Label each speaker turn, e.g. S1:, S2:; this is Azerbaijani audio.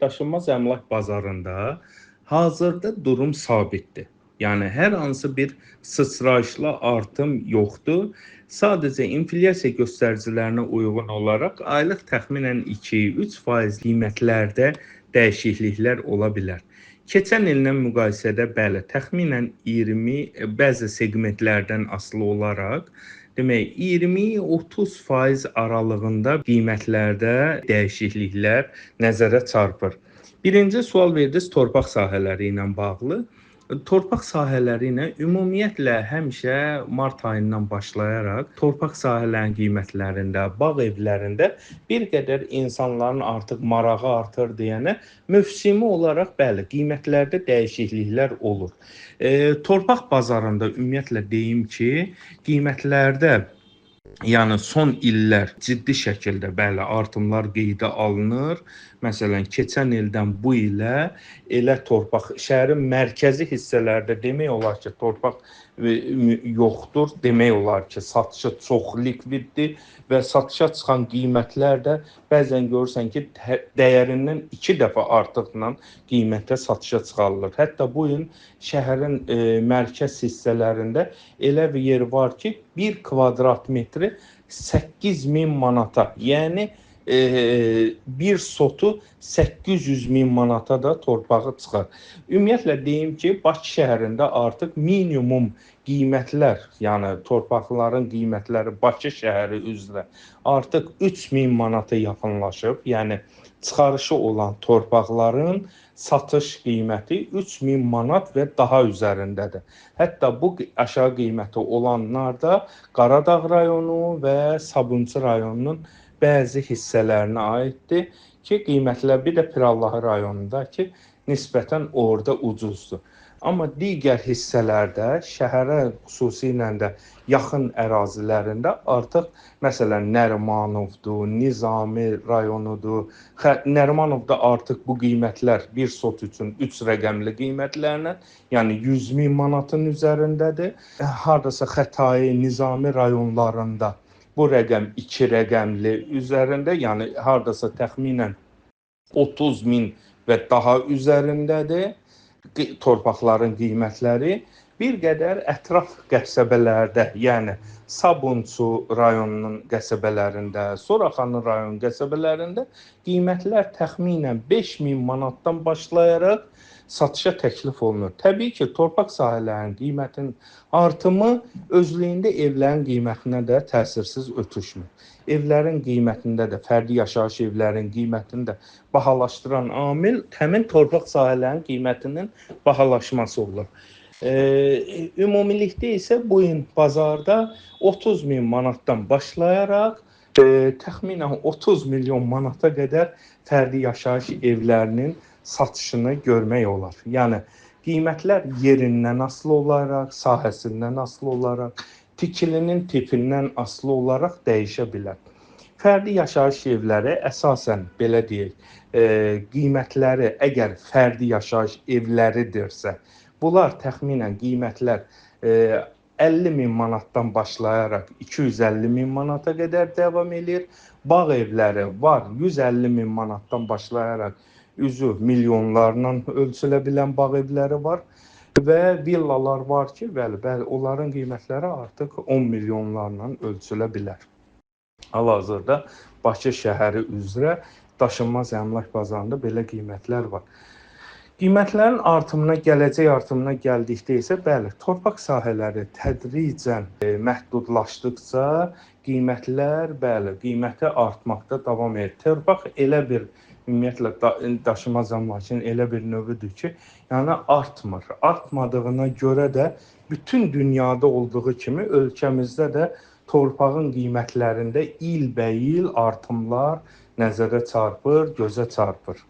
S1: Daşınmaz əmlak bazarında hazırda durum sabitdir. Yəni hər hansı bir sıçrayışlı artım yoxdur. Sadəcə inflyasiya göstəricilərinə uyğun olaraq aylıq təxminən 2-3% qiymətlərdə dəyişikliklər ola bilər. Keçən illə müqayisədə bəli, təxminən 20 bəzi seqmentlərdən asılı olaraq demək 20-30% aralığında qiymətlərdə dəyişikliklər nəzərə çarpır. Birinci sual verdiniz torpaq sahələri ilə bağlı. Torpaq sahələri ilə ümumiyyətlə həmişə mart ayından başlayaraq torpaq sahələrinin qiymətlərində, bağ evlərində bir qədər insanların artıq marağı artır deyənə mövsümi olaraq bəli, qiymətlərdə dəyişikliklər olur. Torpaq bazarında ümumiyyətlə deyim ki, qiymətlərdə yəni son illər ciddi şəkildə bəli artımlar qeydə alınır. Məsələn, keçən ildən bu ilə elə torpaq şəhərin mərkəzi hissələrdə demək olar ki, torpaq yoxdur. Demək olar ki, satışı çox likviddir və satışa çıxan qiymətlər də bəzən görürsən ki, dəyərindən 2 dəfə artıqla qiymətə satışa çıxarılır. Hətta bu gün şəhərin mərkəz hissələrində elə bir yer var ki, 1 kvadrat metri 8000 manata, yəni bir sotu 800 min manata da torpağı çıxar. Ümumiyyətlə deyim ki, Bakı şəhərində artıq minimum qiymətlər, yəni torpaqların qiymətləri Bakı şəhəri üzrə artıq 3000 manata yaxınlaşıb. Yəni çıxarışı olan torpaqların satış qiyməti 3000 manat və daha üzərindədir. Hətta bu aşağı qiyməti olanlar da Qaradağ rayonu və Sabunçu rayonunun bəzi hissələrinə aiddir ki, qiymətlər bir də Pirallahı rayonunda ki, nisbətən orada ucuzdur. Amma digər hissələrdə, şəhərə xüsusilə də yaxın ərazilərində artıq məsələn Nərimanovdur, Nizami rayonudur. Nərimanovda artıq bu qiymətlər bir sot üçün 3 rəqəmli qiymətlərlə, yəni 100 min manatın üzərindədir. Hardasa Xətai, Nizami rayonlarında bu rəqəm 2 rəqəmli üzərində, yəni hardasa təxminən 30 min və daha üzərindədir torpaqların qiymətləri. Bir qədər ətraf qəsəbələrdə, yəni Sabunçu rayonunun qəsəbələrində, Suraxanı rayon qəsəbələrində qiymətlər təxminən 5000 manatdan başlayaraq satışa təklif olunur. Təbii ki, torpaq sahələrinin qiymətinin artımı özlüyündə evlərin qiymətinə də təsirsiz ötüşmür. Evlərin qiymətində də, fərdi yaşayış evlərinin qiymətini də bahalaşdıran amil həmin torpaq sahələrinin qiymətinin bahalaşması olur. Ümumilikdə isə bu gün bazarda 30 min manatdan başlayaraq təxminən 30 milyon manata qədər fərdi yaşayış evlərinin satışını görmək olar. Yəni qiymətlər yerindən asılı olaraq, sahəsindən asılı olaraq, tikilinin tipindən asılı olaraq dəyişə bilər. Fərdi yaşayış evləri əsasən belə deyək, qiymətləri əgər fərdi yaşayış evləridirsə, bunlar təxminən qiymətlər 50 min manatdan başlayaraq 250 min manata qədər davam eləyir. Bağ evləri var 150 min manatdan başlayaraq üzü milyonlarla ölçülə bilən bağ evləri var və villalar var ki, bəli, bəli, onların qiymətləri artıq 10 milyonlarla ölçülə bilər. Hal-hazırda Bakı şəhəri üzrə daşınmaz əmlak bazarında belə qiymətlər var. Qiymətlərin artımına, gələcək artımına gəldikdə isə bəli, torpaq sahələri tədricən məhdudlaşdıqca qiymətlər, bəli, qiyməti artmaqda davam edir. Torpaq elə bir ümumiyyətlə daşınmaz əmlakın elə bir növüdür ki, yəni artmır. Artmadığına görə də bütün dünyada olduğu kimi ölkəmizdə də torpağın qiymətlərində ilbəil artımlar nəzərə çarpır, gözə çarpır.